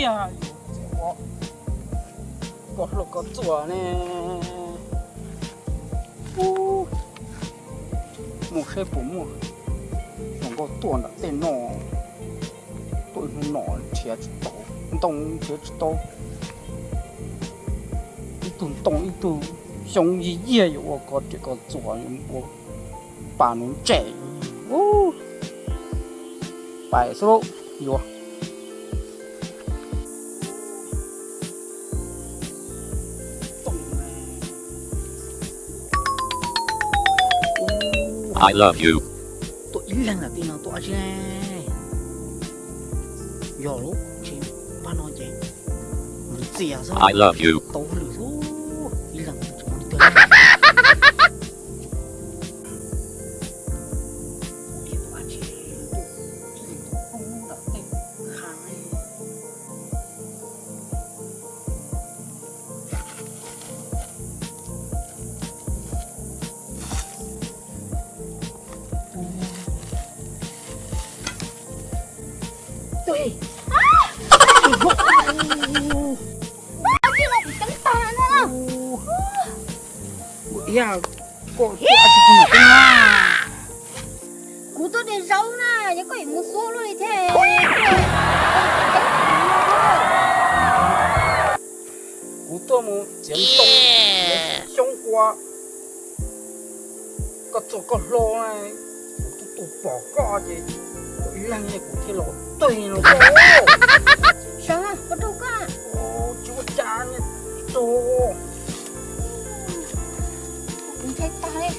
Tiag, yuav txiav ua koj hlua koj txuas ne. Ub, mus seb puas muaj hluas nkauj tuaj nram tej no. Tuaj ib hnub no nrhiav tsis tau, ntoo nrhiav tsis tau. Ib tug ntoo ib tug xyoob yig yiag yuav ua koj riam koj txuas, yuav ua pas nuv ntsej. Ub, pais xwb lauj, yuav. I love you. Tuaj ib leeg nram tej no tuaj dab tsi? Yog lub tsis pab no ces mus txias xwb. I love you. Tau hauj lwm xwb, ib leeg tsis mus li twg. Kuv tuaj de zaub na, yog koj yuav mus xub luaj li thiab. Kuv tuaj mus txiav ntoo, xyoob ua koj txuas koj hlua, kuv tuaj tuaj pom koj ces kuv ib leeg kuv thiaj los txog no. Sawv, kuv rau koj. Tsis ua cas, txog. Kuv ntshai tag li.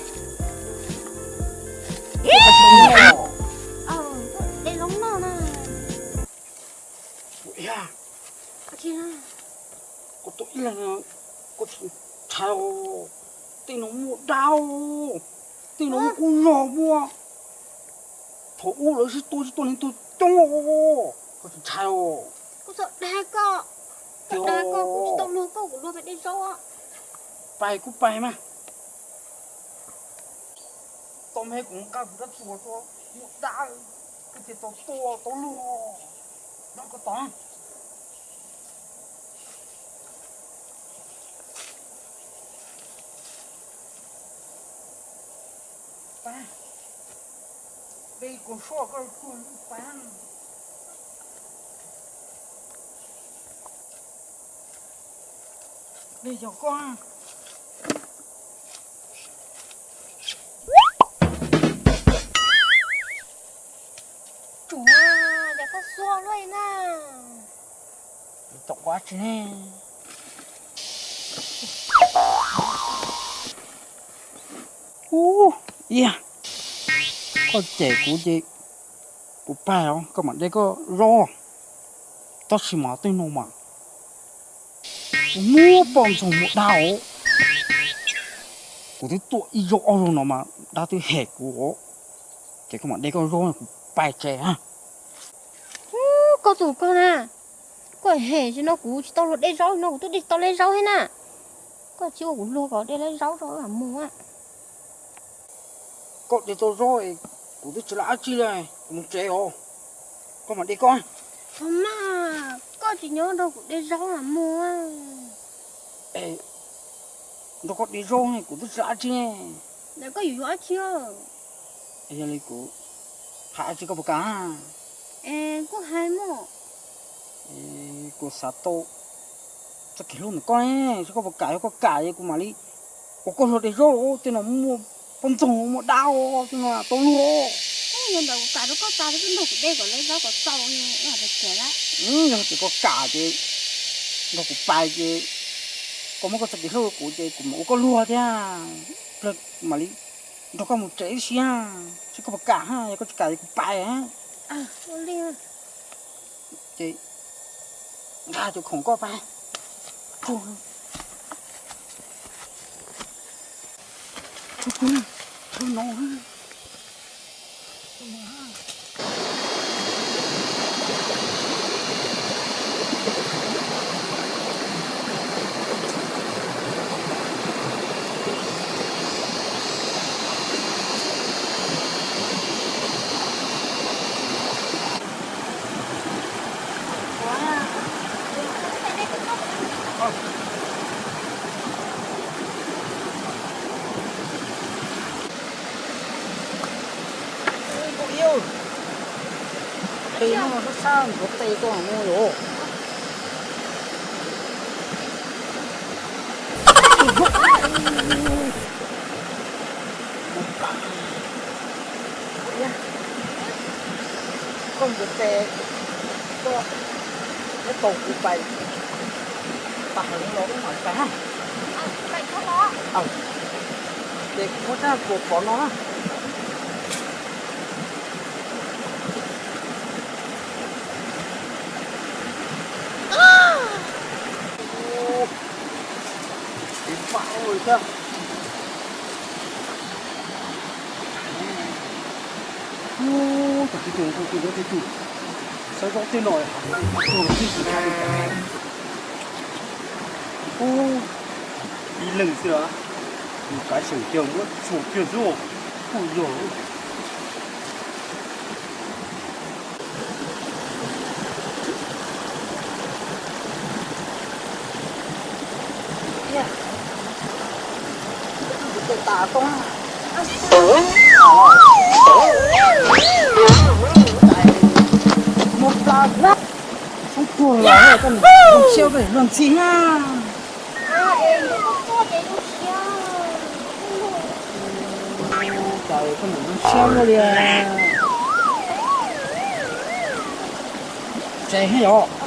De zaub noj na. Koj tuaj ib leeg, koj tsis ntshai os. Tej no muaj dab, tej no muaj kuj zog muaj. Thaum ub lawv sib tua sib tua neeg tuag coob os, koj tsis ntshai os. Kuv txhob dag koj, koj dag koj kuv tsis tau luag koj, kuv luag pais de zaub. Pais kuj pais mas. Tau me kuv nqa kuv rab txuas rau, muaj dab, kuv thiaj tau tua tau luag. Nyob koj tos. Pais, de kuv suab koj tsuag pais. Dej yog koj. Tsuav, yog koj xuab luaj li na. Tau ua tsi ne? Ub, iab, koj cem kuv ces kuv pais os, koj mam de koj zaub. Tab sis mas tej no mas kuv muab poj ntxoog mus da os. Kuv twb tuaj ib zaug ob zaug no mas dab twb hem kuv os. Ces koj mam de koj zaub, kuv pais tsev. Koj tus koj na, koj hem tsis no kuv tsis tau luag de zaub no, kuv twb de tau leb zaub thiab na. Koj tsis ua kuv luag kom de leb zaub rau mam mus. Koj de tau zaub, kuv twb tsis lam dab tsi li, kuv mus tsev os. Koj mam de koj. Thov mas, koj tsis nyob nrog kuv de zaub mam mus. Nrog koj de zaub kuv twb tsis lam dab tsi. Koj yuav yuav dab tsi? Yog li kuv hais dab tsi koj puas kam? Es kuj hais mas. Kuv xav tau txoj kev hlub ntawm koj, seb koj puas kam, yog koj kam es kuv mam li ua koj luag de zaub. Tej no muaj poj ntxoog muaj dab, tej no tau luag. Yog ntawd kuv kam rau koj tas, koj nrog kuv de kom leb zaub kom txaus, yog ces koj kam ces nrog kuv pais ces koj muab koj txoj kev hlub rau kuv ces kuv mam ua koj luag thiab. Mam li nrog koj mus tsev ib siab, seb koj puas kam, yog koj tsis kam ces kuv pais. Ces nqa cov khoom koj pais. Sab sab ntuav tes tuaj mus los. Koj ntuav tes tuaj, neb tos kuv pais, pais hauv no los wb mam pais. Ces kuv muab rab tua pov no na. Kev pam ua li thiab. Ub, tag kis tus tus tus tus saib zaub tej no, tuag los tib si cai li cas. Ub, ib leeg xwb los, tus kav xyeem kiag muab tsuag kiag xwb, kuj yog. Muab plab soob tuag los, koj zoo siab koj luag ntxhi na. Cas koj niam zoo siab luaj li. Tseem heev yom.